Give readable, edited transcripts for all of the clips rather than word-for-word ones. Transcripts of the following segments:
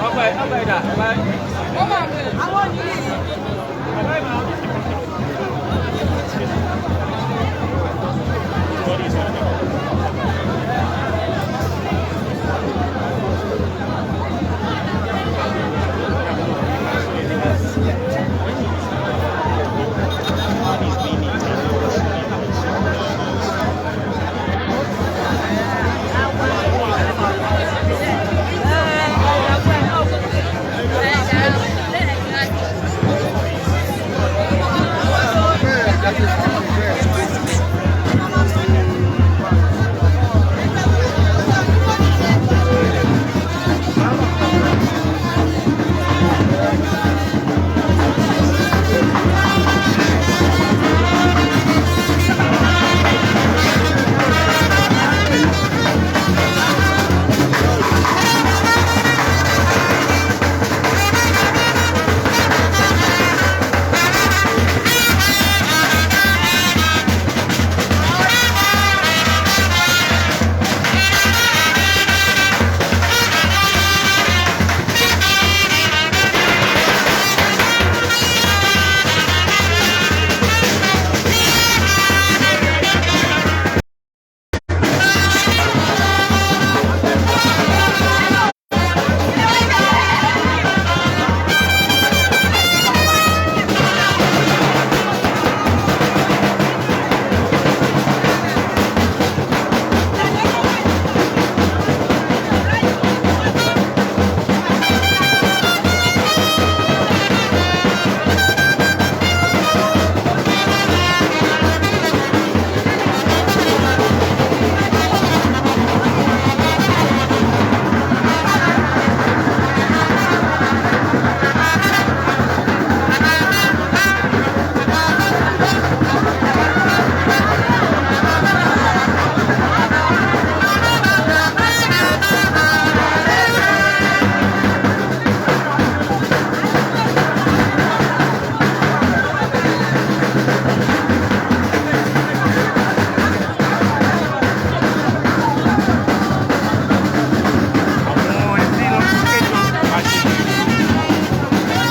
Ọgbà ẹ̀dá.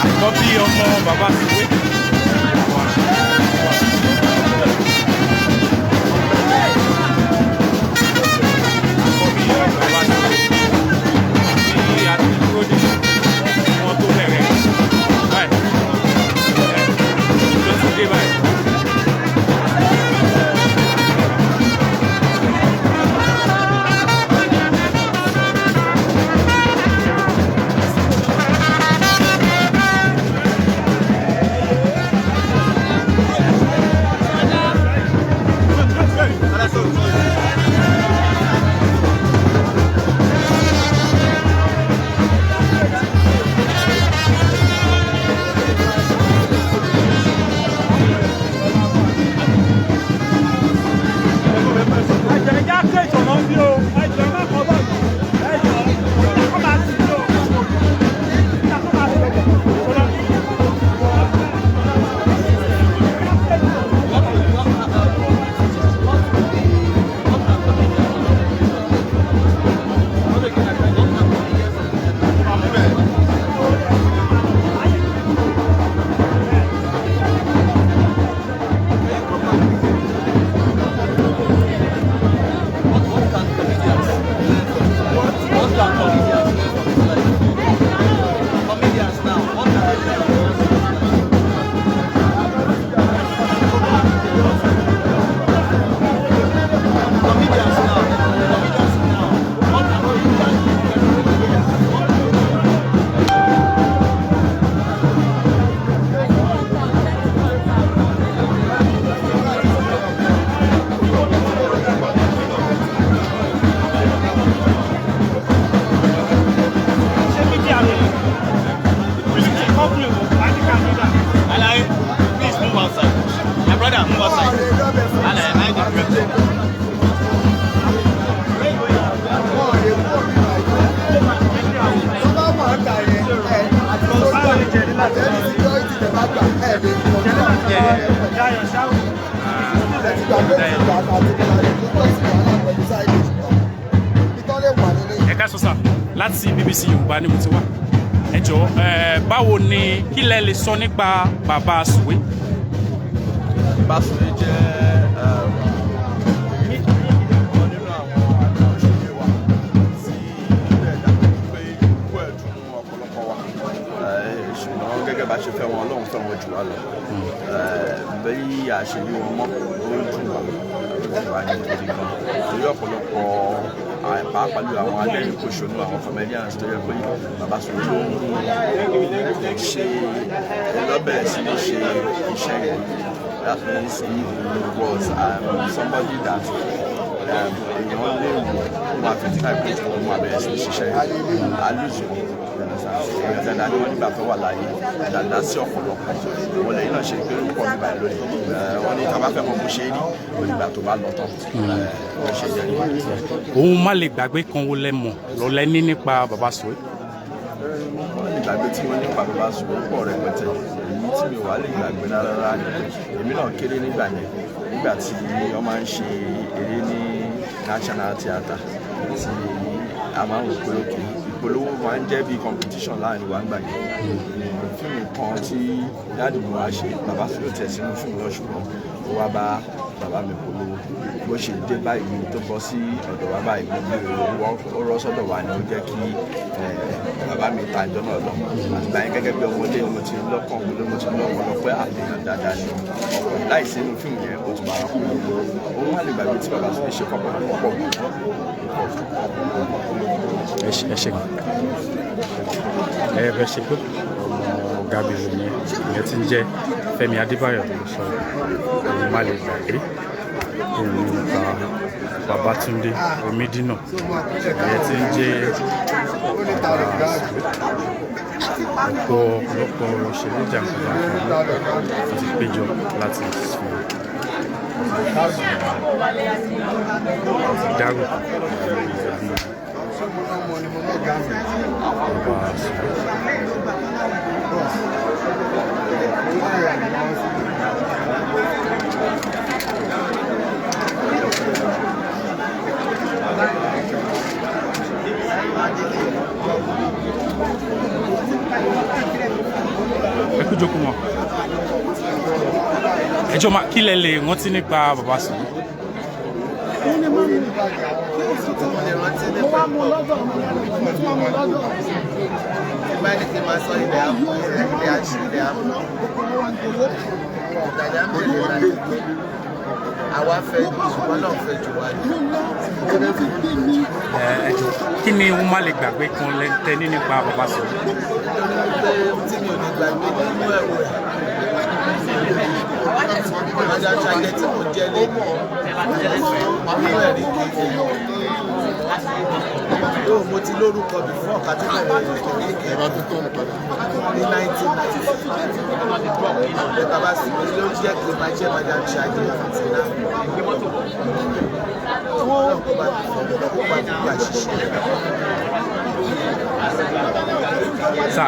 Àkọ́bí ọmọ bàbá Sùwé. Àkọ́bí ọmọ bàbá Sùwé. Tí a ti dúró dè kí wọ́n tó bẹ̀rẹ̀ báyìí. Ẹ̀ ló ti dé báyìí. Láti BBC Yorùbá ni mo ti wá. Ẹ jọ̀ọ́, báwo ni, kí lẹ lè sọ nípa Bàbá Sùwé? Bàbá Sùwé jẹ́ ọ̀kan nínú àwọn àgbà òṣèré wa tí ó dẹ̀ dàbí pé ikú ẹ̀ dùn ọ̀pọ̀lọpọ̀ wa. Ṣùgbọ́n gẹ́gẹ́ bá ṣe fẹ́ wọn, Ọlọ́run fẹ́ wọn jù wá lọ. Bí a ṣe rí wọn mọ́, ó dùn wá, ó dùn wá gidigidi gan. Torí ọ̀pọ̀lọpọ̀, pàápàá jùlọ àwọn adẹ́rìn-pòṣónú, àwọn comedians tó yẹ pé Bàbá Sùwé ló ń ṣe lọ́bẹ̀rẹ̀ sí ní ṣe iṣẹ́ yẹn. That means he was somebody that èèyàn lè wò ó máa 55 pé òun máa bẹ̀rẹ̀ sí ní ṣiṣẹ́ yẹn. A lose wọn, èèyàn dáadáa ni wọ́n nígbà tó wà láyé, dáadáa sí ọ̀pọ̀lọpọ̀ wọn. Lẹ́yìn náà ṣe pé ó pọ̀ nígbà yìí lónìí. Wọ́n ní tá a bá fẹ́ mọ bó ṣe rí, onígbà tó bá lọ tán, bó ṣe jẹ́ nìyẹn. Ohun má lè gbàgbé kan wo lẹ mọ̀ lọ́lẹ́ ní nípa Bàbá Sùwé? Wọ́n lè gbàgbé tí wọ́n nípa Bàbá Sùwé pọ̀ rẹpẹtẹ. Èyí tí mi ò wá lè gbàgbé rárá ni pé èmi náà kéré nígbà yẹn, nígbà tí wọ́n máa ń ṣe eré ní National Theatre, tí a máa ń wò pé òkè ìpolówó máa ń jẹ́ bí competition láàrin wa nígbà yẹn. Fíìmù kan tí daddy mi wá ṣe, Bàbá Sùwé tẹ̀ sínú fíìmù náà, ṣùgbọ́n ó wá bá bàbá mi polówó. Bó ṣe dé báyìí tó bọ́ sí ọ̀dọ̀ wa báyìí, gbogbo èrò ó rọ́ sọ́dọ̀ wa ni. Ó jẹ́ kí bàbá mi ta ìjọ náà lọ. Àtìgbà yẹn, gẹ́gẹ́ bí ọmọdé, mo ti lọ́kàn mo ti lọ́kàn lọ pé àlèyàn dáadáa ni ọkùnrin. Láìsí inú fíìmù yẹn, ó tún bá wa polówó. Òun má lè gbàgbé tí Bàbá Sùwé ṣe pọ̀pọ̀ pọ̀. Ẹ ṣe, ẹ ṣe gan. Ẹ bẹ ṣe pé ọmọ ọ̀gá mi wò yẹn, ìyẹn tí ń jẹ́ Fẹ́mi Adébáyọ̀ ló sọ òun má lè gbàgbé òun nípa Babátúndé Omídínà, ìyẹn tí ń jẹ́ Bàbá Sùwé. Ọ̀pọ̀ ọ̀pọ̀lọpọ̀ òṣèré jàǹkànjàǹkàn ti péjọ láti fi dárò ẹbí Bàbá Sùwé. Ẹ kú jókòó mọ́. Ẹ jọ̀ọ́ ma, kí lẹ lè rántí nípa Bàbá Sùwé? Mo wá mú lọ́dọ̀, mo tún wá mú lọ́dọ̀. Tí bá ní kí n máa sọ, ilẹ̀ àpò, ilẹ̀ àṣì, ilẹ̀ àpò dàda ń bèrè láyé. Àwa fẹ́, ṣùgbọ́n náà fẹ́ jù wá lọ. Ẹ jọ̀ọ́, kí ni wọ́n má lè gbàgbé kan tẹ ní nípa Bàbá Sùwé? Nítorí pé tí mi ò ní gbàgbé nínú ẹ̀wẹ̀, Madam Ṣadé tí mo jẹ́ lé nínú ẹ̀rí kékeré yóò, mo ti lórúkọ before ká tó bẹ̀rẹ̀ kékeré ní 1994. Ẹ Bàbá Sùwé ló jẹ́ kí n máa jẹ́ Madam Ṣadé àti náà. Náà kó bá mi fọ́, kó bá mi gbà ṣiṣẹ́. Sà,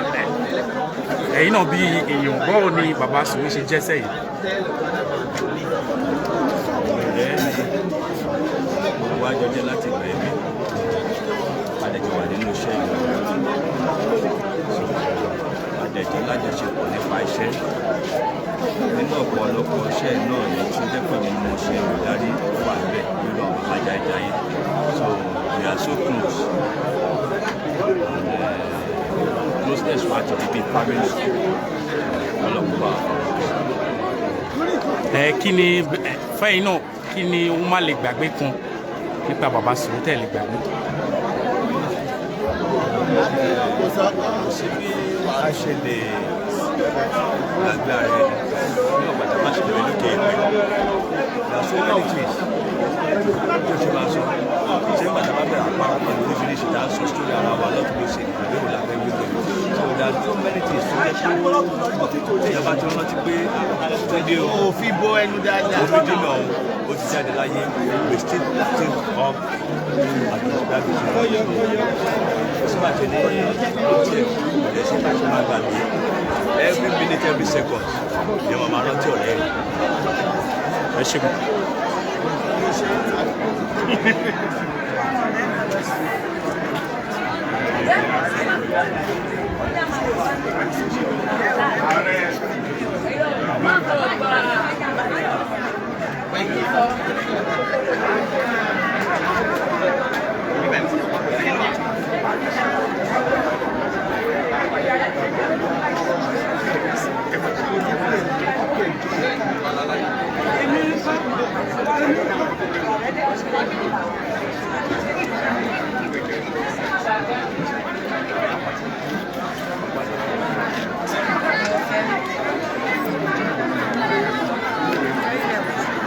ẹ̀yin náà bí èèyàn, báwo ni Bàbá Sùwé ṣe jẹ́ sẹ́yìn? Ọ̀rẹ́ gbogbo wa jọ jẹ́ láti ìgbà èwe, a dẹ̀ jọ wà nínú iṣẹ́ yìí, a dẹ̀ jọ lájọṣepọ̀ nípa iṣẹ́. Nínú ọ̀pọ̀lọpọ̀ iṣẹ́ náà ni tí ó jẹ́ pé mi ni mo ṣe olùdarí wà níbẹ̀ nínú àwọn bàbá Jaijaye. So we are so close, and closeness wa ti di bí family. Ọlọ́pàá. Ẹ kí ni ẹ fẹ́yìn náà, kí ni wọ́n má lè gbàgbé kan nípa Bàbá Sùwé tẹ̀ lè gbàgbé? Kò sí bí a ṣe lè gbàgbé ara ẹni ní ọ̀gbà tá a bá ṣe lè lókè ìpè. There are so many things tó ṣe máa sọ. Ṣé nígbà tá a bá bẹ̀rẹ̀ àpárá pẹ̀lú oríṣiríṣi tá a sọ sórí ara wa lọ́tún lósì, ìgbàgbé wò la fẹ́ wí pé. So there are so many things tó jẹ́ pé téèyàn bá ti rántí pé Túndé o, Ó fi bo ẹnu dáadáa. Omidina o, ó ti jáde láyé, we still think of àdúgbò. So sígbà tí ní tiẹ̀ kò lè ṣe bá ṣe máa gbàgbé. Every minute, every second ni wọ́n máa rántí ọ̀rẹ́ rẹ̀. Ẹ ṣe gan.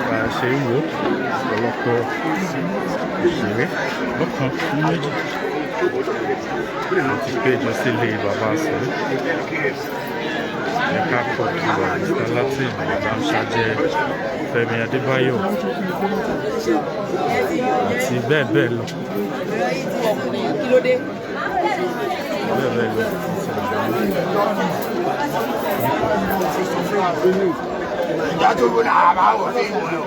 Bá a ṣe ń wò ọ̀pọ̀lọpọ̀ òṣèré lọ́kàn ní méjì wọ́n ti péjọ sílé bàbá Sùwé. Ẹ̀ka pọ̀ kí Mr. Latin, Madam Sajẹ, Fẹ́mi Adébáyọ̀ àti bẹ́ẹ̀ bẹ́ẹ̀ lọ. Bẹ́ẹ̀ bẹ́ẹ̀ lọ. Ìjà tó wọlé àbáwọ̀ fíìmù ẹ̀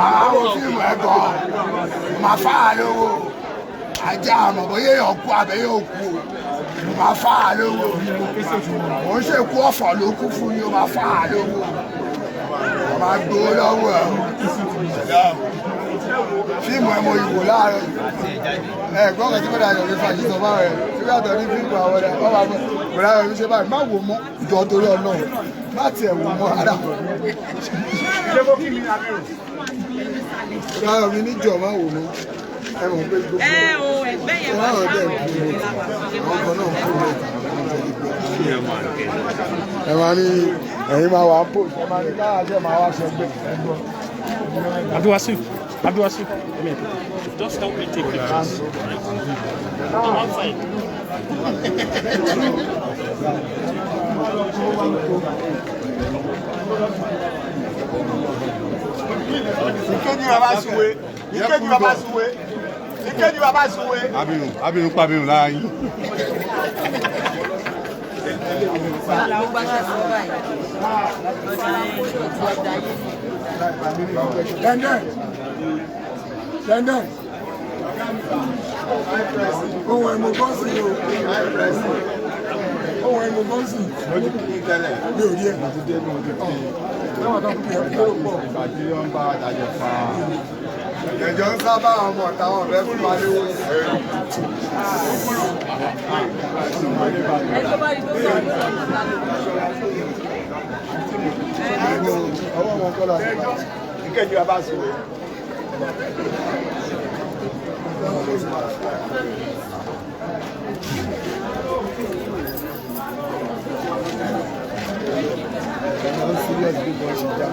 àbáwọ̀ fíìmù ẹ̀ gan máa fà á lówó ajá àmọ̀ bóyá èèyàn kú àbẹ̀ yóò kú o máa fà á lówó mò ń ṣèkú ọ̀fọ̀ ló kú fún mi o máa fà á lówó o máa gbowó lọ́wọ́ ẹ̀ fíìmù ẹ̀ mo ìwò láàárọ̀ yìí ẹ̀ gbọ́n kan tí mo dàgbà mi fàájì sọ báwọn ẹ̀ tí wọ́n yàtọ̀ ní fíìmù àwọn ẹ̀ wọ́n máa bọ̀ bọ̀dá mi ṣe báyìí má wò mọ́ jọ torí Ọlọ́run má tiẹ̀ wò mọ́ rárá. Bọ̀dá mi níjọ má wò mọ́ ẹ mọ̀ pé gbogbo ẹ má wọ̀ dẹ̀ kú mi àwọn kan náà kú mi ẹ máa ní ẹ̀yin máa wà á pò ẹ máa ní káyà ṣe máa wá ṣe gbé ẹgbọ́n. Abdulwasiu, Abdulwasiu, come here. Just help me take pictures. I'm outside. Ìkéjì bàbá Sùwé, ìkéjì bàbá Sùwé, ìkéjì bàbá Sùwé. Abirùn abirùn pa abirùn lára yín. London, London, ohun ẹ̀mú bọ́ǹsì o, ohun ẹ̀mú bọ́ǹsì Mo ti kí yín tẹ́lẹ̀. Mi ò rí ẹ̀. Mo ti dé mo ti kí yín. Lọ́wọ́ tó kí ẹ kó pọ̀. Ìgbà tí wọ́n bá adájọ́ fa. Ẹ̀jọ̀ ń sábà ọmọ táwọn ọ̀fẹ́ fún wa lówó. Ọwọ́ wọn kọ́ la ti bá. Ìkéjì bàbá Sùwé. Wọ́n serious bí wọ́n ṣe dá.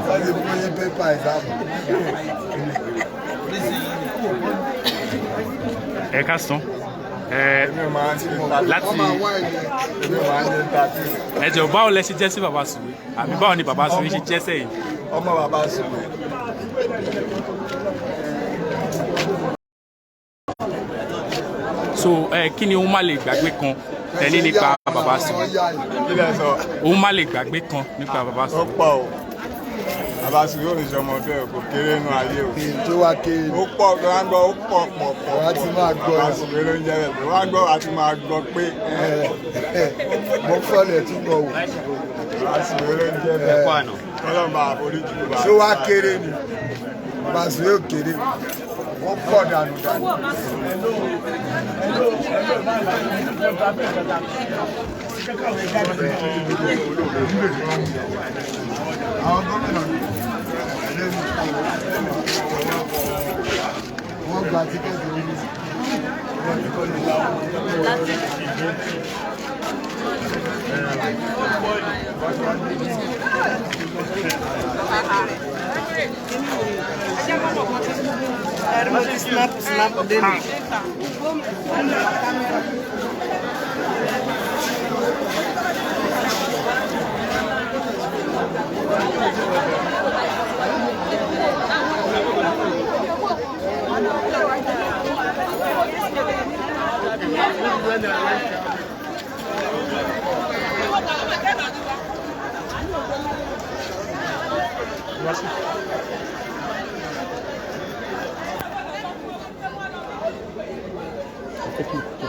Wọ́n ti fún yín pépà ìsáàmù. Ẹ ká sàn. Ẹ Èmi ò máa ń ṣe interview. láti Wọ́n máa wá ẹ̀yẹ. Èmi ò máa ń ṣe interview. ẹ jọ̀ọ́ báwo lẹ ṣe jẹ́ sí bàbá Sùwé àbí báwo ni bàbá Sùwé ṣe jẹ́ sẹ́yìn? Ọmọ bàbá Sùwé. So ẹ kí ni òun má lè gbàgbé kan tẹ̀lé nípa bàbá Sùwé? Kí lẹ sọ? Òun má lè gbàgbé kan nípa bàbá Ó Sùwé. pọ̀ o. Bàbá Sùwé ò ní sọmọ bẹ́ẹ̀ kò kéré nù ayé o. Kí n tó wá kéré. Ó pọ̀ tó wá ń gbọ́ ó pọ̀ pọ̀ pọ̀. Wàá ti máa gbọ́ Bàbá ẹ̀. Sùwé ló ń jẹ́ bẹ́ẹ̀. Wá gbọ́ àti máa gbọ́ pé Mo fọ́lẹ̀ túbọ̀ wò. Bàbá Sùwé ló ń jẹ́ bẹ́ẹ̀. Kọ́lọ́ máa foríjì kó bá. Ṣé wá kéré ni? Bàbá Sùwé ò kéré. Wọ́n pọ̀ dànù dànù. Àwọn gómìnà wọ́n gba tíkẹ́ẹ̀tì orí. Snap, snap, dele. Open the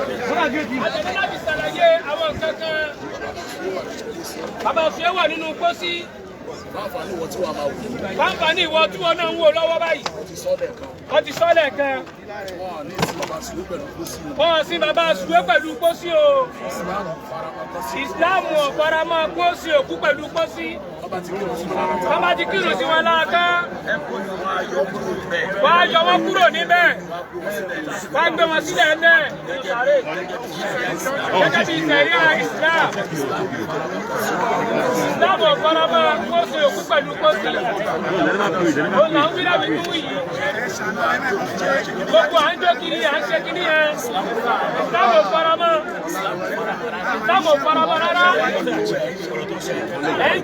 Láti ṣàlàyé àwọn nǹkan kan. Bàbá Òṣèré wà nínú pósí. Fáǹfààní ìwọ tí wọn náà ń wò lọ́wọ́ báyìí. Wọ́n ti sọ lẹ́ẹ̀kan. Wọ́n sin bàbá Sùwé pẹ̀lú pósí o. Ìsìláàmù ò faramọ́ pósí òkú pẹ̀lú pósí. Wọ́n bá ti kírun sí wọn láàkán. Wọ́n á yọ wọ́n kúrò níbẹ̀. Wọ́n á gbé wọn sílẹ̀ ńlẹ̀. Gẹ́gẹ́ bí sẹ̀ríà Islam. Islam ò faramọ́ pósí òkú pẹ̀lú pósí. Ó là ń wí lábí tó wí yìí. Gbogbo à ń jó kiri, à ń ṣe kiri yẹn. Islam ò faramọ́. Islam ò faramọ́ rárá. Ẹ̀ ń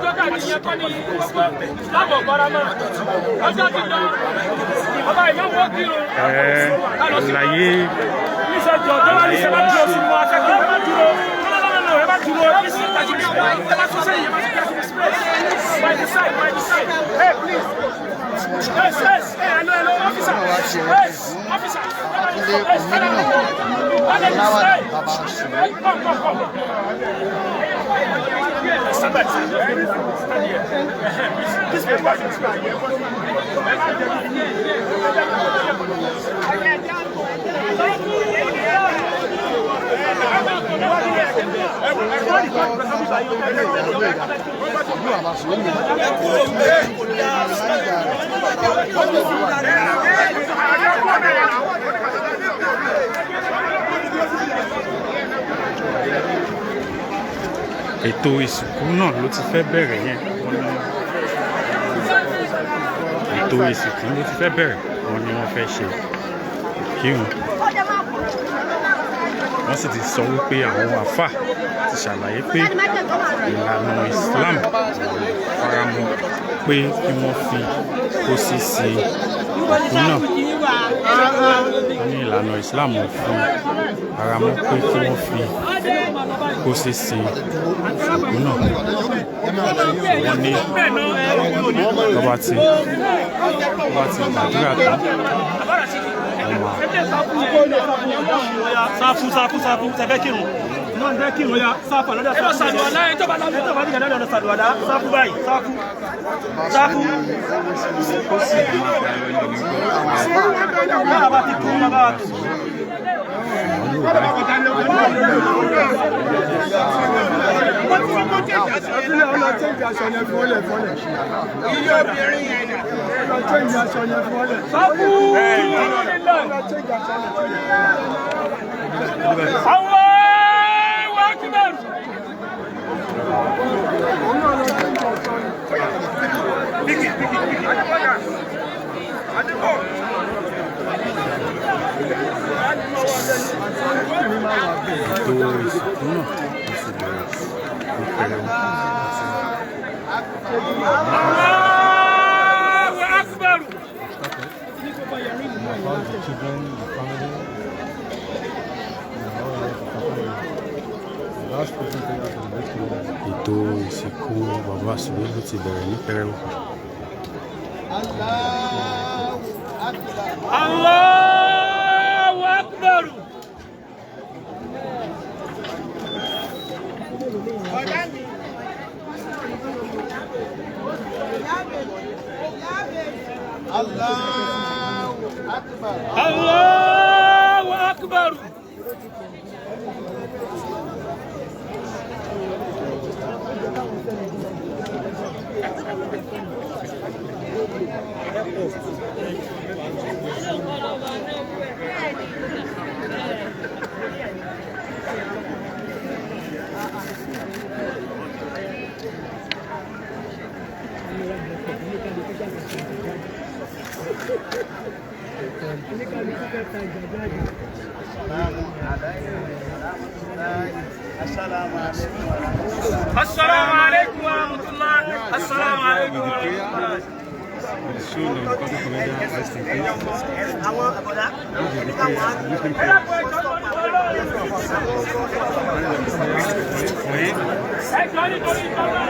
jó káàkiri yẹn kọ́ ni gbogbo Islam ò faramọ́. Ọjọ́ ti lọ. Ọba ìmáàmù ó kírun. Àlàyé Ètò ìsìnkú náà ló ti fẹ́ bẹ̀rẹ̀ yẹn. Wọ́n ní ètò ìsìnkú ló ti fẹ́ bẹ̀rẹ̀, wọ́n ní wọ́n fẹ́ ṣe kírun. Wọ́n sì ti sọ wípé àwọn àfà ti ṣàlàyé pé ìlànà Islam faramọ́ pé kí wọ́n fi pósí sí òkú náà. Wọ́n ní ìlànà Islam fi faramọ́ pé kí wọ́n fi pósí sí òkú náà. Wọ́n ní lọ́ba ti gbàdúrà tán, Sáfù sáfù sáfù sẹfẹ kírun náà fẹ́ kírun ya sáfù àlọ́dà sáfù sàlùwàlá ẹ tó bá ẹ tó bá dìgbà náà sàlùwàlá sáfù báyìí sáfù sáfù. Náà bá ti kú bàbá wa tó. Allahu Akbar. Ètò ìsìnkú náà ló ti bẹ̀rẹ̀ ní pẹrẹu. Allahu Akbar. Ètò ìsìnkú bàbá Sùwé ló ti bẹ̀rẹ̀ ní pẹrẹu. Allahu Akbar. Allahu Akbar. Assalamu alaikum wa rahmatullah. Assalamu alaikum wa rahmatullah. Àwọn àbọ̀dá ẹni káwọn á. Ẹ jọ nítorí ìjọba.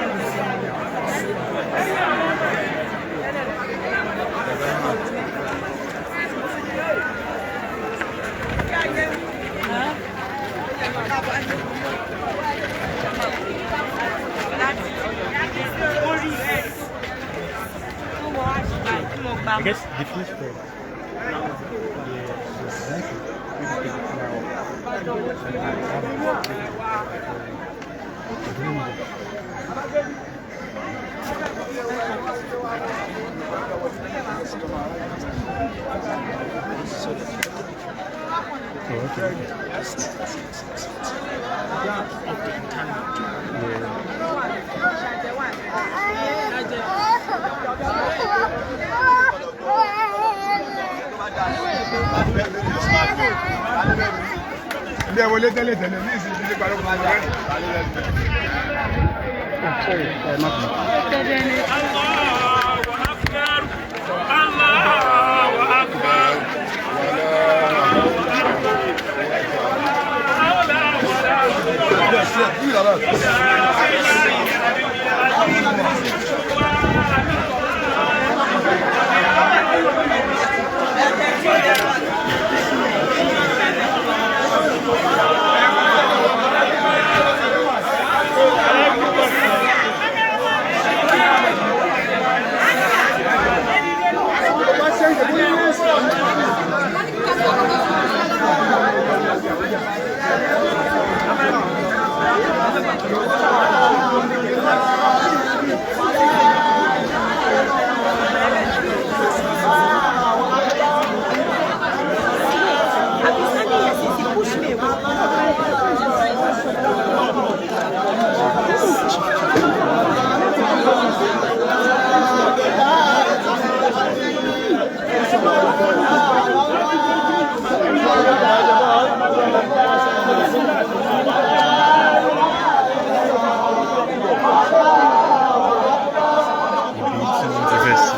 I guess the first step. Oh, okay. Ilé wọlé tẹ́lẹ̀ tẹ́lẹ̀ ní ìsìn ìdílé parí ọkùnrin rẹ̀. Allahu akbar. Allahu akbar. Ibi tí wọ́n ti fẹ́ sí.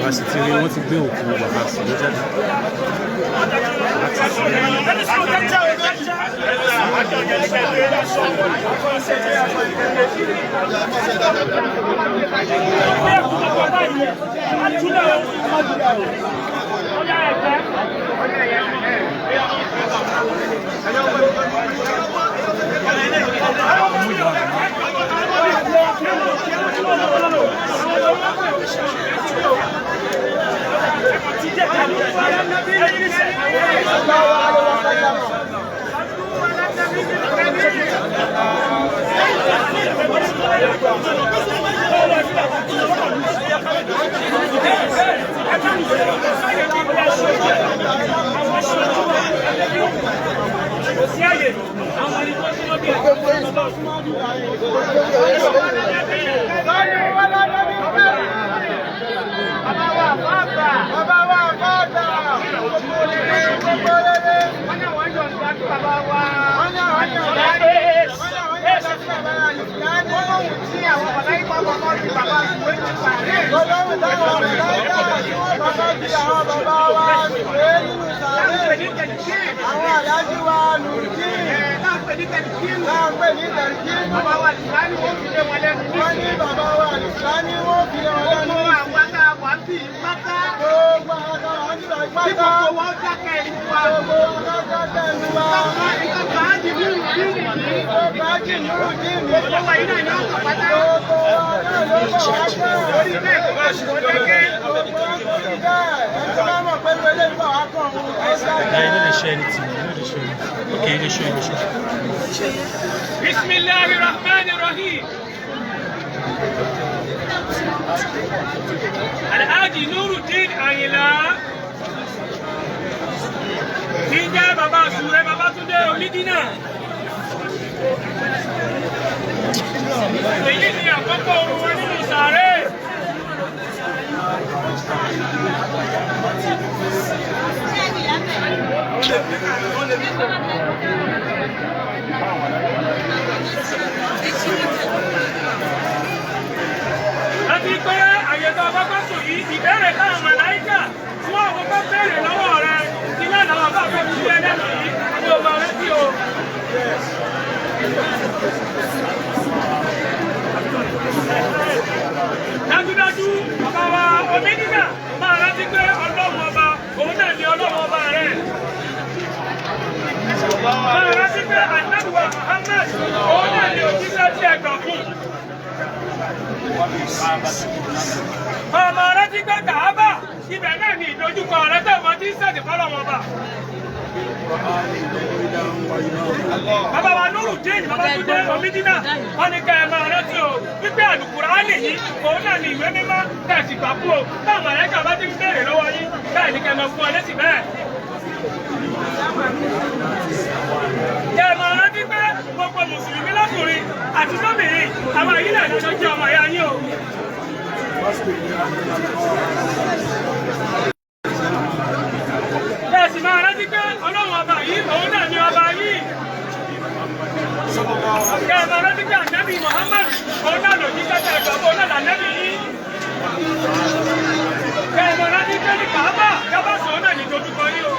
Bá sì ti rí, wọ́n ti gbé òkú bàbá Sùwé jáde láti sí. Àwọn aláàjì wa lùdí. Láǹpẹ̀ ní tẹ̀lifíìmù. Bàbá wa Àlùfáàní wọ́n fi lé wọn lẹ́nu. Wọ́n ní bàbá wa Àlùfáàní wọ́n fi lé wọn lẹ́nu. Gbogbo àwọn tá a wà bí pátá. Gbogbo àwọn tá a wà bí pátá. Kí gbogbo wọn dákẹ́ ẹnu wa. Gbogbo wọn dákẹ́ ẹnu wa. Ìkọ̀kọ̀ ájì nírù dínì. Ìkọ̀kọ̀ ájì nírù dínì. Gbogbo wa iná ni ọkọ̀ pátá. Gbogbo wa náà ló bọ̀ wá jẹ́. Orí bẹ́ẹ̀ kò dákẹ́. Gbogbo wa kò rí bẹ́ẹ̀. Ẹ ti máa mọ̀ pé ilé ìbọ̀ wá kàn òun. Nah, you no dey share anything. You no dey share anything. Okay, you dey share, you dey share. Bismillahi Rahman Rahim. Alhaji Nuruddin Ayinla. Tí ń jẹ́ bàbá Sùwé Babátúndé Omídínà. Èyí ni àkọ́kọ́ orun wọn nínú sàárè. Láti pé àyẹ̀tọ̀ àkọ́kọ́ sùn yìí, ìbéèrè táwọn màláíkà tí wọ́n kọ́kọ́ béèrè lọ́wọ́ rẹ̀ ilé làwọn bá fẹ́ fi ẹlẹ́nu yìí ní o máa rántí o. Dájúdájú, bàbá wa Omídínà máa rántí pé Ọlọ́run ọba òun náà ni Ọlọ́run ọba rẹ̀. Máa rántí pé Ànábì Muhammad òun náà ni òjíṣẹ́ tí ẹ gbà fún. Ọmọ rántí pé Kàábà ibẹ̀ náà ni ìdojúkọ rẹ tó mọ tí ń sẹ̀dí fọlọ́wọ́n ọba. Bàbá wa Nurudeen Babátúndé Omídínà wọ́n ní ká ẹ máa rántí o wípé Àlùkùránì yìí òun náà ni ìwé mímọ́ tẹ̀sí gbà fún o táwọn màláíkà bá ti ń béèrè lọ́wọ́ yín bẹ́ẹ̀ ni ká ẹ máa fún ọ lésì bẹ́ẹ̀. Kẹ́ ẹ máa rántí pé gbogbo Mùsùlùmí lọ́kùnrin àti lóbìnrin àwọn èyí náà ló jẹ́ ọmọ ìyá yín o. Bẹ́ẹ̀ sì máa rántí pé Ọlọ́run ọba yìí òun náà ni ọba yìí. Kẹ́ ẹ máa rántí pé Ànábì Muhammad òun náà lòdì kẹta ìgbàgbọ́ òun náà lànàbì yìí. Kẹ́ ẹ máa rántí pé ní Kàábà Kábà sọ òun náà ní dojúkọ yìí o.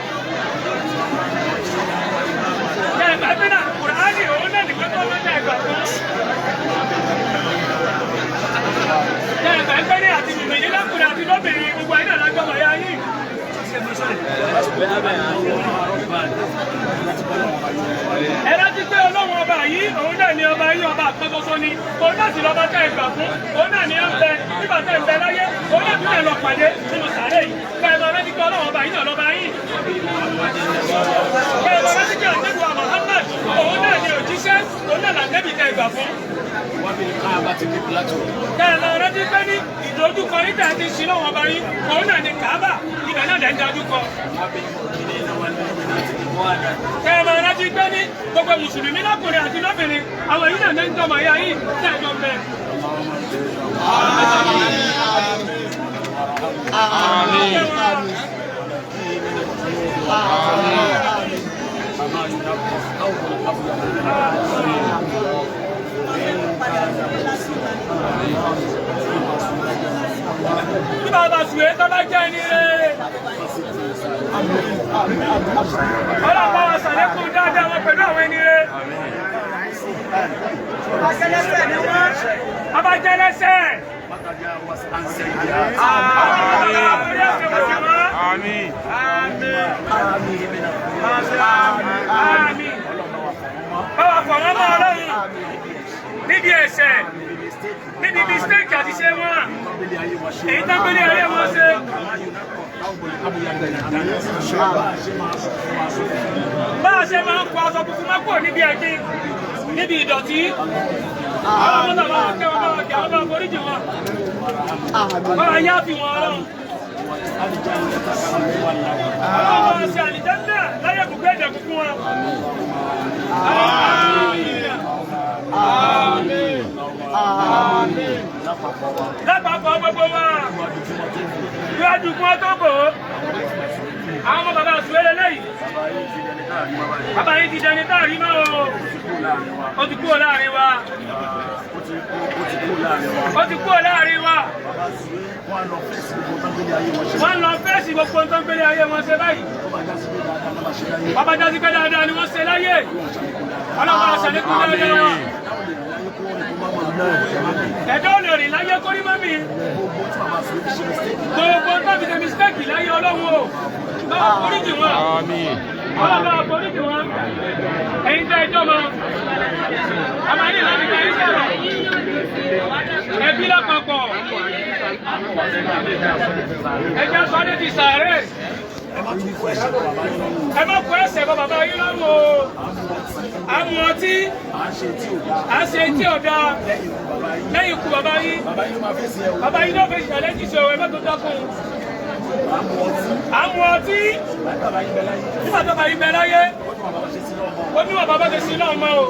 Kẹ́ ẹ gbàgbé náà Kùránì òun náà nìkan tó lọ́jà ìgbàgbọ́. Kẹ́ ẹ gbàgbé ní àti mùmìnì lọ́kùnrin àti lóbìnrin gbogbo ẹ̀ náà lágbọ́mọ̀ ya yìí. Ẹ rántí pé Ọlọ́run ọba yìí òun náà ni ọba yìí ọba àkọ́sọ́sọ́ ni òun náà sì lọ́ba tẹ́ ìgbà fún òun náà ni ó ń bẹ nígbà tẹ́ ń bẹ láyé òun náà tún lè lọ pàdé nínú sàárè yìí kẹ́ ẹ máa rántí pé Ọlọ́run ọba yìí náà lọ́ba yìí. Kẹ́ ẹ máa rántí pé Ànábì wa Muhammad òun náà ni òjíṣẹ́ òun náà lànẹ́bì tẹ́ ìgbà fún. Kẹ́ ẹ máa rántí pé ní ìdojúkọ yìí tẹ̀ ti sin lọ́wọ́ ọba yìí òun náà ni Kàábà ibẹ̀ náà lẹ́ ń dájú kọ. Kẹ́ ẹ máa rántí pé ní gbogbo Mùsùlùmí lọ́kùnrin àti lóbìnrin àwọn èyí náà ní ń jọmọ̀ ya yìí tẹ́ ẹ̀jọ̀ bẹ. Bí bàbá Sùwé tó bá jẹ́ ẹni rere. Ọlọ́run bá wa ṣàlékún dáadáa wọn pẹ̀lú àwọn ẹni rere. Akẹ́lẹ́sẹ̀ ni wọ́n. Bàbá jẹ́ lẹ́sẹ̀. Àmín. Àmín. Báwa fọ̀ wọ́n mọ́ Ọlọ́run níbi ẹ̀ṣẹ̀, níbi mistake àti ṣe wọn, èyí tó gbélé ayé wọn ṣe. Bá a ṣe máa ń kọ aṣọ funfun má kúrò níbi ẹ̀gbin, níbi ìdọ̀tí. Àwọn ọmọ náà bá kẹ́ wọn, bá wọn kẹ́ wọn, bá wọn foríjì wọn. Bá wọn yá fi wọn Ọlọ́run. Ọlọ́run bá wọn ṣe àlìjánnà láyé kúkú ẹ̀jẹ̀ kúkú wọn. Àmín. Àmín. Lápapọ̀ gbogbo wa, síwájú kí wọ́n tó bò ó. Àwọn ọmọ bàbá Sùwé lélẹ́yìí. Bàbá yìí ti dẹni tá a rí mọ́ o. Ó ti kúrò láàrin wa. Ó ti kúrò láàrin wa. Wọ́n lọ fèsì gbogbo tó ń gbélé ayé wọn ṣe báyìí. Bàbá jásí pé dáadáa ni wọ́n ṣe láyé. Ọlọ́run àṣàlékún dáadáa wọn. Ẹ̀dọ́ lè rìn láyé kórí mọ́mí. Gbogbo tó fi ṣe mistake láyé Ọlọ́run o. Báwo foríjì wọn? Ọlọ́run bá foríjì wọn. Ẹ̀yin tẹ́ ẹjọ́ mọ. A máa ní láti kẹ́yìn sọ̀rọ̀. Ẹbí lápapọ̀. Ẹjẹ́ sọ ní ti sàárè. Ẹ má kó ẹsẹ̀ bọ bàbá yín lọ́rùn o. À ń mu ọtí. À ń ṣe tí ò dáa. Lẹ́yìn ikú bàbá yín. Bàbá yín náà fèsì challenge sí o, ẹ má tó dákun. À ń mu ọtí. Nígbà tó bá yín bẹ láyé. Ó ní bàbá bá ṣe sí náà mọ́ o.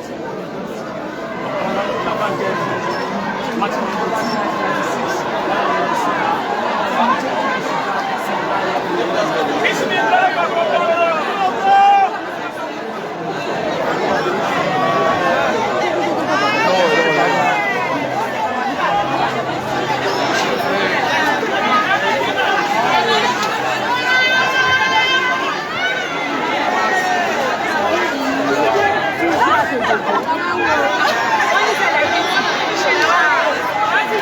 Wọ́n ní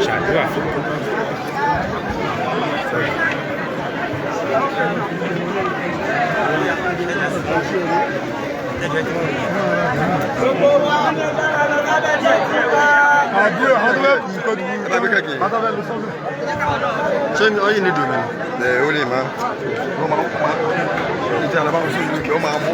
Ṣàdúrà. Ṣé ọyìn ní dùn mí ẹ ó lè máa ó máa ìdí àlọ́ bá wọn sórí lókè ó máa mọ́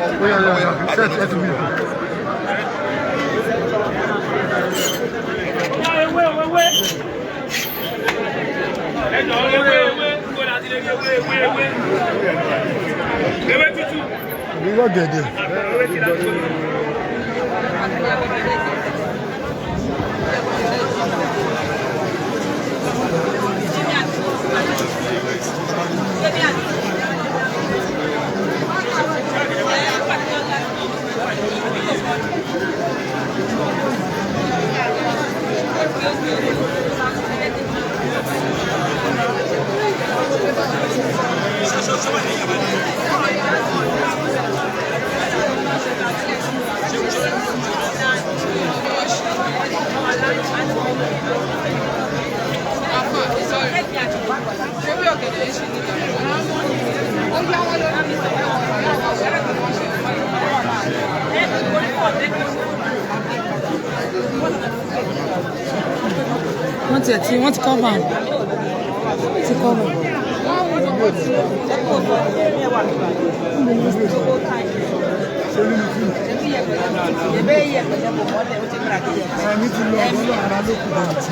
Ìwọ gẹ̀dẹ̀. Wọ́n ti ẹ̀ tí wọ́n ti cover ti cover. Ẹni tí lọ ọdún ara ló kù bọ̀ tí.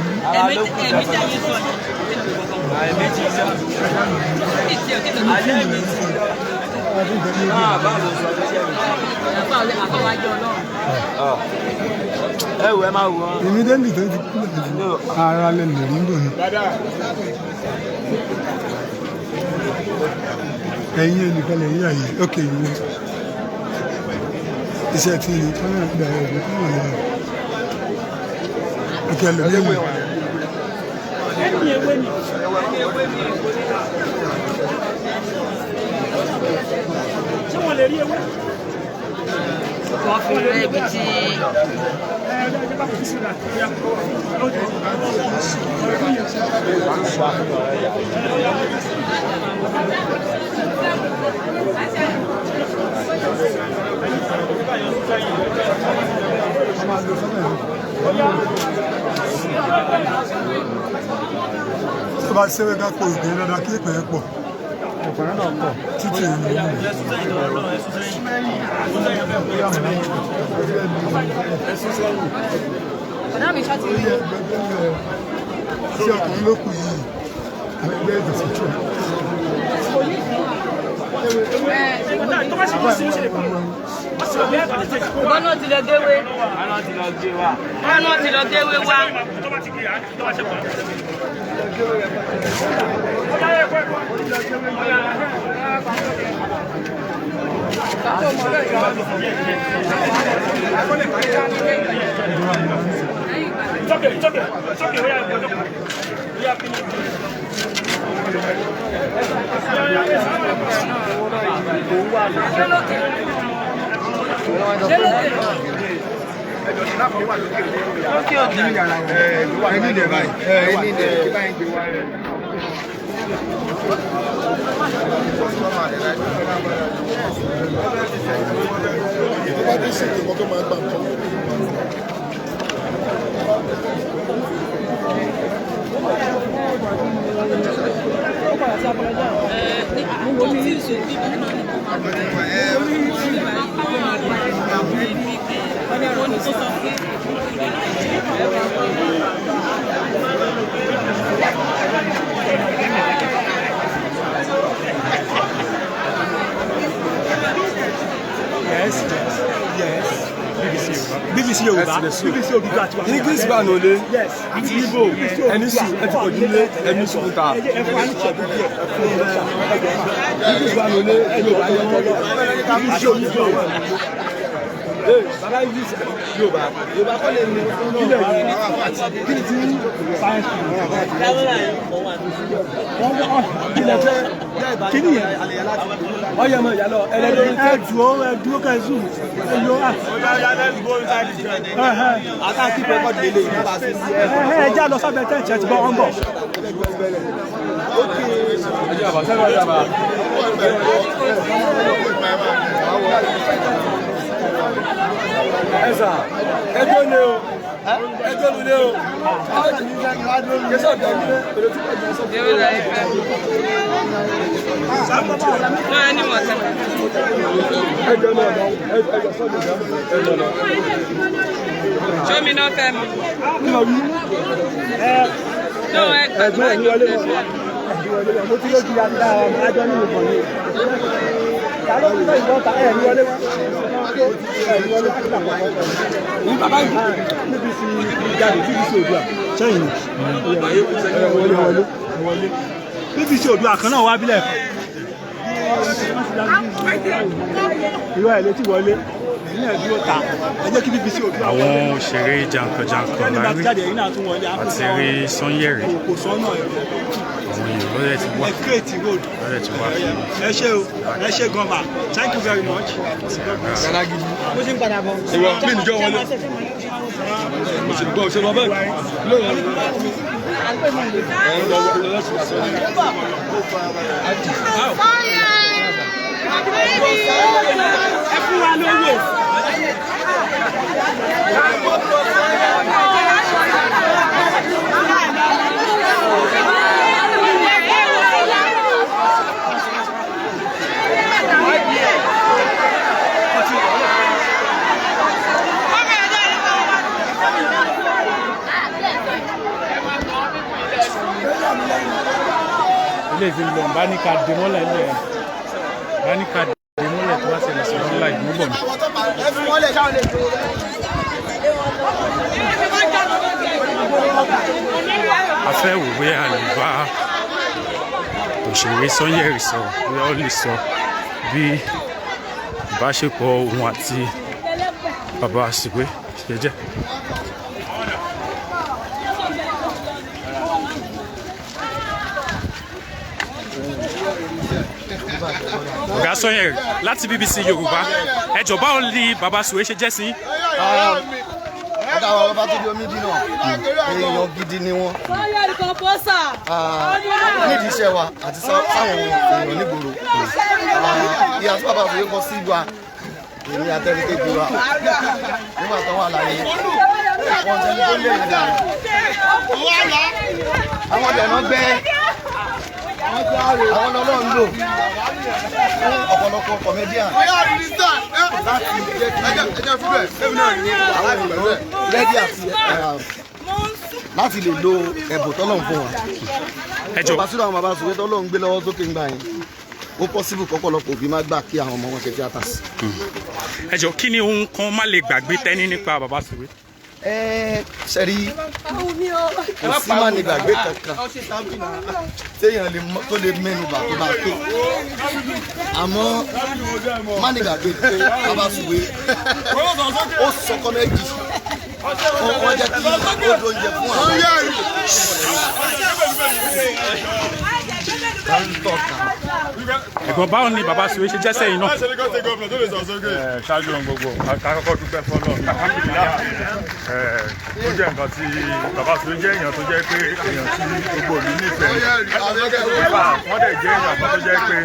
Ẹ wò, ẹ máa wò ó. Èmi dẹ́ndì tó ti kú lẹ́yìn ara lè lè rí bò ní. Ẹ̀yin ẹnìkan lè yí àyè ókè ìwé. Iṣẹ́ tí ní kámẹ́rà ń darí ẹ̀gbẹ́ kámẹ́rà yára. Òkè ẹlòmíì. Ṣé wọ́n lè rí ewé? Wọ́n fi rẹ́ ibi tí. Tó bá ṣe wẹ́gá pò ìgbẹ́ dáadáa kí ìpẹ́ pọ̀. Títì ìlú. Ṣé ọkùnrin ló kù yìí? Ẹgbẹ́ ìdọ̀tí. Wọ́n náà ti lọ géwé. Wọ́n náà ti lọ géwé wá. It's okay, it's okay, it's okay. We are, we are finished. Tó bá dé ṣètò nǹkan tó máa gbà nǹkan. Yes, yes. BBC Yorùbá. BBC Yorùbá àti wàhálà. English bá nù lé. Yes. Àti Igbo. Ẹni sùn ẹ ti pọ̀ jù lé ẹni sùn ta. Ẹ fún wa ní ìṣẹ́jú díẹ̀. English bá nù lé Yorùbá ní ọjọ́. BBC Yorùbá. Ee bàbá English Yorùbá. Yorùbá kọ́ lè ní kílẹ̀ yìí. Kí ni ti ń Kí lẹ fẹ́? Kí ni yẹn? Ọyẹ mọ ìyá lọ ẹlẹ́dọ̀ọ́. Ẹ dúró, ẹ dúró kẹ́ ẹ zoom. Ẹ yọ á. Àtàkì pẹ̀kọ́ délé ìjọba sí sí ẹ. Ẹ já lọ sábẹ́ tẹ́ǹtì ẹ ti bọ́ ọ́n bọ̀. Ẹ sà, ẹjọ́ ni o, ẹjọ́ ni o. Kẹsàn-án ọ̀dọ́ mi lé, èrò tí kò jẹ́ sọ́kùnrin. Ẹjọ́ náà lọ, ẹjọ́ sọ́dọ̀ ẹjọ́ náà. Ṣómi náà fẹ́ mu. Kí lọ wí? Náà ẹ Ẹ̀gbọ́n ẹ̀ ní wọlé wọn. Mo ti lójú ya dáa ajọ́ nínú ìbọn ni. Ta ló ń sọ ìbọn ta ẹ̀ ní wọlé wọn? Ẹ̀ ní wọlé wọn. Ní bàbá yìí. BBC jáde, BBC Oòduà sẹ́yìn wọlé wọlé wọlé. BBC Oòduà kan náà wá bílẹ̀. Ìwọ ẹ̀ létí wọlé. Ẹ̀yin náà dúró ta. Ẹ jẹ́ kí BBC Oòduà Àwọn wọlé. òṣèré jàǹkànjàǹkàn Ẹni bá ti lárí jáde, ẹ̀yin náà tún wọlé. àti rí Sanyẹ̀rì. Kò sọ́nà ẹ̀. Àwọn èèyàn lọ́dẹ̀ ti wá Ẹ create road. lọ́dẹ̀ ti wá fún Ẹ ṣé o, ẹ ṣé gan ma. Thank you very much. Mo ṣe ń padà bọ̀. Ìwọ mi nìjọ wọlé. Mo sì gbọ́ òṣèlú ọbẹ̀ lóyún. Ẹ ń lọ wọlé lọ́sùn lásán ni. Ẹ fún wa lówó. Ilé ìfilọ̀ bá ní ká dé mọ́lẹ̀ ilé ẹ̀ bá ní ká dé mọ́lẹ̀ tó bá ṣẹlẹ̀ sí wọn láì mú bọ̀ mí. A fẹ́ wò bóyá a lè bá òṣèré Sanyẹ̀rì sọ̀rọ̀, bóyá ó lè sọ bí ìbáṣepọ̀ òun àti bàbá Sùwé ṣe jẹ́. Ọ̀gá Sanyẹ̀rì láti BBC Yorùbá, ẹ jọ̀ọ́, báwo ni bàbá Sùwé ṣe jẹ́ sí yín? Ọ̀gá wa bàbá tó bí omi dínà, èèyàn gidi ni wọ́n. Sanyẹ̀rì composer. Nídìí iṣẹ́ wa àti sáwọn èèyàn nígboro. Ìyá tí bàbá Sùwé kọ sí wa, èmi àtẹnikejì wa nígbà tó wà láyé, wọn jẹni tó lé ìdá àwọn ọdẹ náà gbẹ àwọn ọlọ́run lò fún ọ̀pọ̀lọpọ̀ comedian láti jẹ́ kí àwọn èèyàn ready àti láti lè lo ẹ̀bùn tọ́lọ́run fún wa. Ẹ jọ̀ọ́. Bàbá sílò àwọn bàbá Sùwé tọ́lọ́run gbé lọ́wọ́ sókè ńgbà yẹn, ó possible kọ́pọ̀lọpọ̀ òbí má gbà kí àwọn ọmọ wọn ṣe tíátà. Ẹ jọ̀ọ́, kí ni ohun kan má lè gbàgbé tẹ́ní nípa bàbá Sùwé? Ẹ ṣe rí, kò sí má ní gbàgbé kankan téèyàn lè tó lè mẹ́nu bà tó bá tó, àmọ́ má ní gbàgbé pé Bàbá Sùwé ó sọ comedy, wọ́n jẹ́ kí ó dóúnjẹ fún àwọn tọ́ka. Ẹ̀gbọ́n, báwo ni Bàbá Sùwé ṣe jẹ́ sẹ́yìn náà? Ṣáájú ohun gbogbo, ká kọ́kọ́ dúpẹ́ fọ́lọ́run. Ó jẹ́ nǹkan tí Bàbá Sùwé jẹ́, èèyàn tó jẹ́ pé èèyàn tí gbogbo ìlú nífẹ̀ẹ́. Nípa wọ́n dẹ̀ jẹ́ èèyàn kan tó jẹ́ pé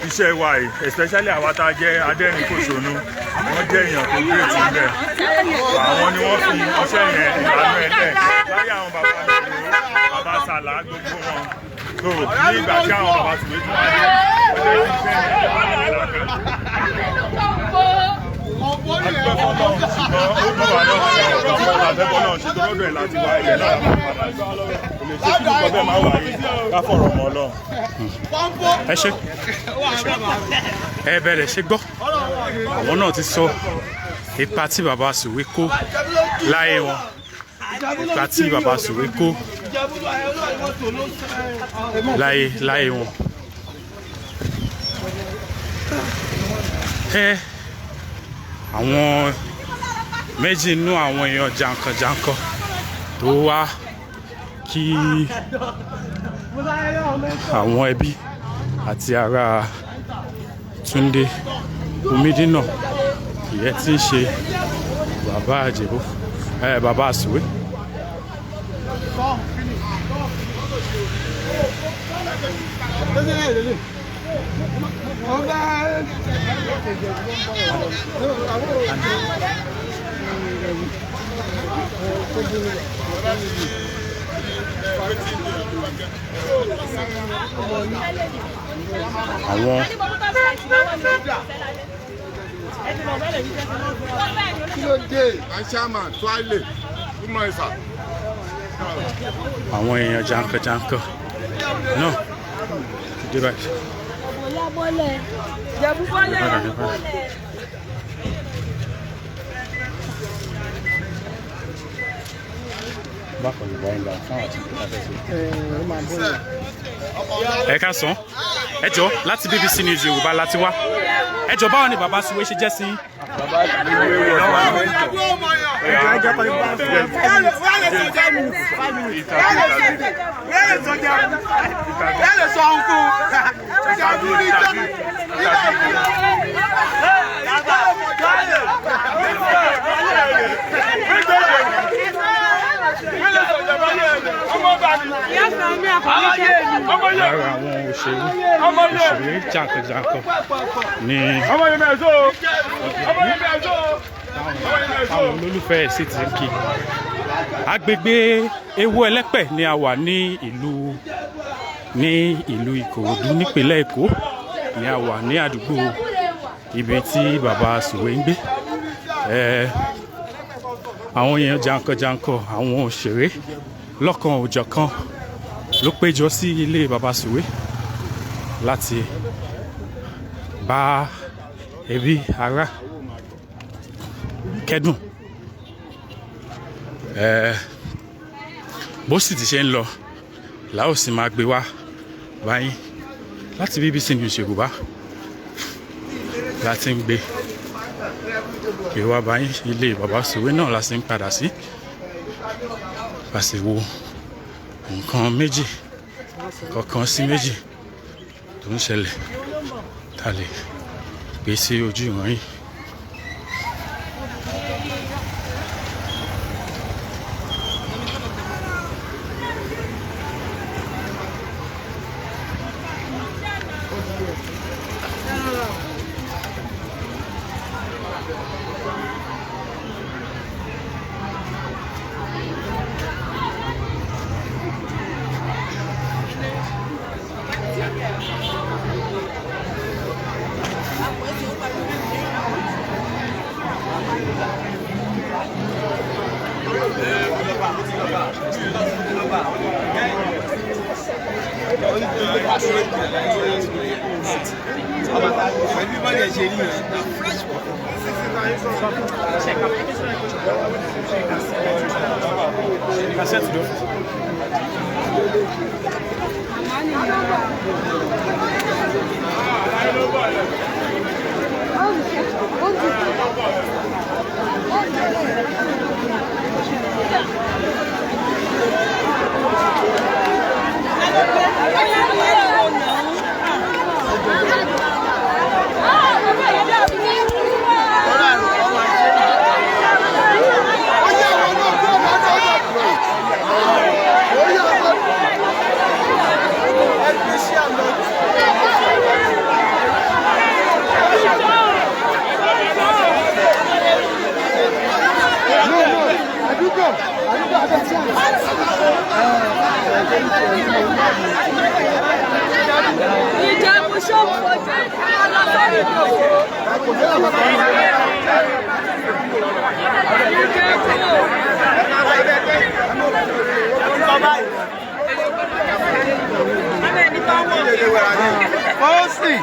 iṣẹ́ wa yìí, especially àwa tá a jẹ́ adẹ́rìn-pòṣónú, wọ́n jẹ́ èèyàn tó great níbẹ̀. Àwọn ni wọ́n fi iṣẹ́ yẹn ìlànà ẹ̀ lẹ̀ láyé àwọn bàbá mi, bàbá Sàlá, gbogbo wọn tó ní ìgbà tí àwọn Bàbá Sùwé tún wá dé, ó jẹ́ iṣẹ́ yẹn adúpẹ́ fọlọ́run. Ṣùgbọ́n ó dùn wá náà, ṣùgbọ́n àfẹ́bọ́ náà ṣe tó lọ́dọ̀ ẹ̀ láti wá ilẹ̀ láti padà sí kò lè ṣe kí nǹkan bẹ́ẹ̀ máa wáyé, ká fọ̀rọ̀ mọ́ Ọlọ́run. Ẹ ṣe ẹ bẹ̀rẹ̀ ṣe gbọ́, àwọn náà ti sọ ipa tí Bàbá Sùwé kó láyé wọn, ipa tí Bàbá Sùwé kó láyé wọn. Ẹ àwọn méjì nínú àwọn èèyàn jàǹkànjàǹkàn tó wá kí àwọn ẹbí àti ará Túndé Omídínà, ìyẹn tí ń ṣe bàbá Àjẹbó, ẹ Bàbá Sùwé. Àwọn Kí ló dé? Chairman Tuale, good morning, sir. Àwọn èèyàn jàǹkànjàǹkàn náà ti dé báyìí. Jẹ̀bú bọ́lẹ̀. Bákan ní wáyé ńlá fún àwọn tí kò fẹ́ sí. Ẹ káàsán, ẹ jọ, láti BBC News Yorùbá láti wá. Ẹ jọ, báwo ni Bàbá Sùwé ṣe jẹ́ sí yín? Lára àwọn òṣèré jàǹkànjàǹkàn ní àwọn olólùfẹ́ ẹ̀ sì ti ń kí. Agbègbè Ewu Ẹlẹ́pẹ̀ ni a wà ní ìlú Ìkòròdú nípínlẹ̀ Èkó ni a wà, ní àdúgbò ibi tí Bàbá Sùwé ń gbé. Àwọn èèyàn jàǹkànjàǹkàn, àwọn òṣèré lọ́kan òjọ̀kan ló péjọ sí ilé Bàbá Sùwé láti bá ẹbí, ará kẹ́dùn. Bó sì ti ṣe ń lọ la ó sì máa gbé wá báyìí láti BBC News Yorùbá láti ń gbé gbé wá báyìí. Ilé Bàbá Sùwé náà la sì ń padà sí, a sì wo nǹkan méjì kankan sí méjì tó ń ṣẹlẹ̀ tá a lè gbé sí ojú ìwọ̀n yìí. Cassette to the office. Ìjẹ̀bú ṣòfò jẹ́ ọlọ́sọ̀rọ̀ ìdòwò. Fọ́ọ̀sì.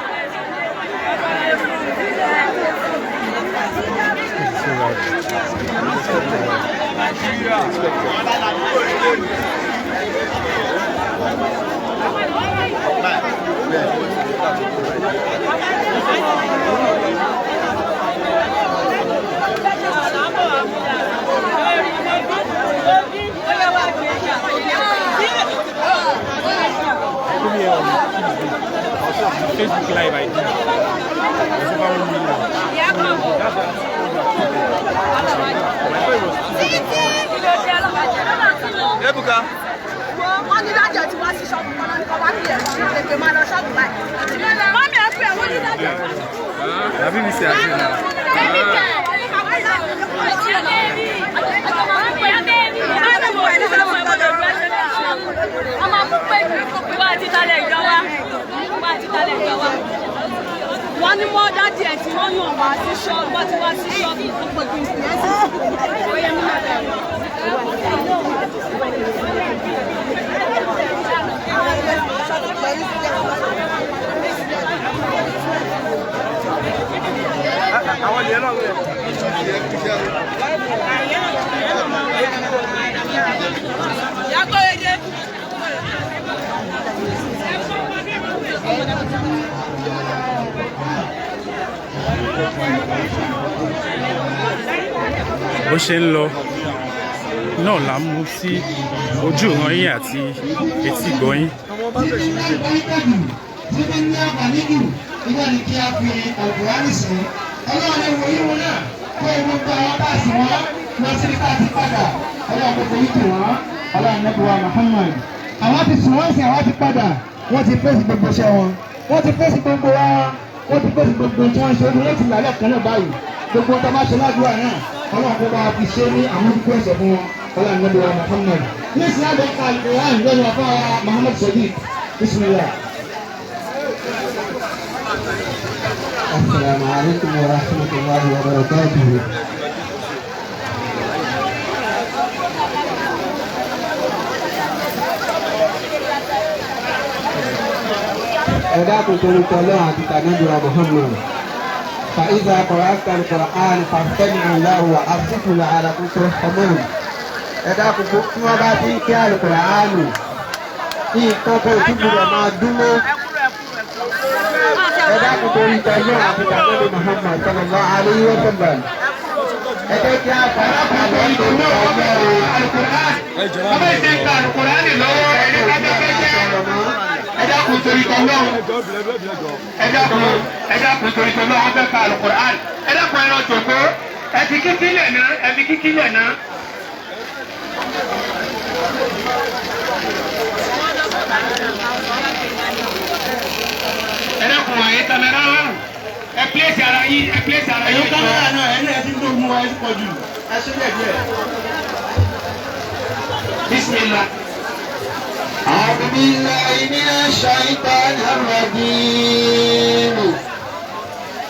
Facebook Live I did. It's over 1 million. That's what Ebuka. Wọ́n ní dájọ́ tí wọ́n sí ṣọ́ọ̀bù kan náà ní kọ́ wá kí ẹ̀rọ tètè máa lọ ṣọ́ọ̀bù báyìí. Mọ́mí ẹ pé wọ́n ní dájọ́ tí wọ́n sí ṣọ́ọ̀bù. Na BBC àti na. Wọ́n ní mọ́ dájú ẹ̀ tí wọ́n yàn wá sí ṣọ́ọ̀bù, wọ́n ti wá sí ṣọ́ọ̀bù tó pọ̀ kí n sì ẹ́ sí. Ó yẹ mí náà bẹ̀rẹ̀. Àwọn ènìyàn náà wẹ̀. Bó ṣe ń lọ náà là ń mú sí ojú ìran yín àti etí ìgbọ́ yín. Tí bí ní àǹfààní jù nígbà ní kí a fi àlùkùránì sí ọlọ́run ní wòye wọn náà kó ewu gba àwọn bá sí wọn lọ sí ká ti padà ọlọ́run kò forí tì wọ́n ọlọ́run ní buwa Muhammad. Àwọn ti sùn wọ́n sì àwọn ti padà wọ́n ti fèsì gbogbo iṣẹ́ wọn wọ́n ti fèsì gbogbo wa wọ́n ti fèsì gbogbo tí wọ́n ṣe ogun láti lálẹ́ kan náà báyìí gbogbo tó bá ṣe ládùúgbò náà ọlọ́run kó bá fi ṣe ní àmójúkú ẹ̀ṣẹ̀ fún wọn ọlọ́run ní buwa Muhammad. Ní ìsìn àbẹ̀ àlùkùránì lẹ́nu afárá Muhammad Sadiq bismillah. السلام عليكم ورحمة الله وبركاته. Ẹ dákun torí tọ́lọ́ àti tànàbíra Muhammad. فإذا قرأت القرآن فاستمعوا له وأنصتوا لعلكم ترحمون. Ẹ dákun tí wọ́n bá ti ń kí Al-Qur'ánù kí nǹkan kan ò tún gbọdọ̀ máa dúró. Ẹ dákun torí tọ́lọ́ àti tànàbí Muhammad sallallahu alayhi wa sallam. Ẹ jẹ́ kí a fara balẹ̀ nítorí ọ̀rọ̀ Al-Qur'an. Ọmọ ìṣe ń ka Al-Qur'an lọ́wọ́ ẹni kájọ́kẹ́jẹ́. Ẹ dákun torí tọ́lọ́. Ẹ dákun ẹ dákun torí tọ́lọ́ wọ́n fẹ́ ka Al-Qur'an. Ẹ dákun ẹran jòkó. Ẹ fi kíkí lẹ̀ ná ẹ fi kíkí lẹ̀ ná. Ẹ dákun àyè tàmẹ́rà wà. Ẹ pílẹ̀sì ara yín ẹ pílẹ̀sì ara yín. Ẹ̀yin kámẹ́rà náà ẹ̀yin ẹ̀ ti ń dógun wa ẹ̀ ti pọ̀ jù ẹ ṣe díẹ̀ díẹ̀. Bismillah. أعوذ بالله من الشيطان الرجيم.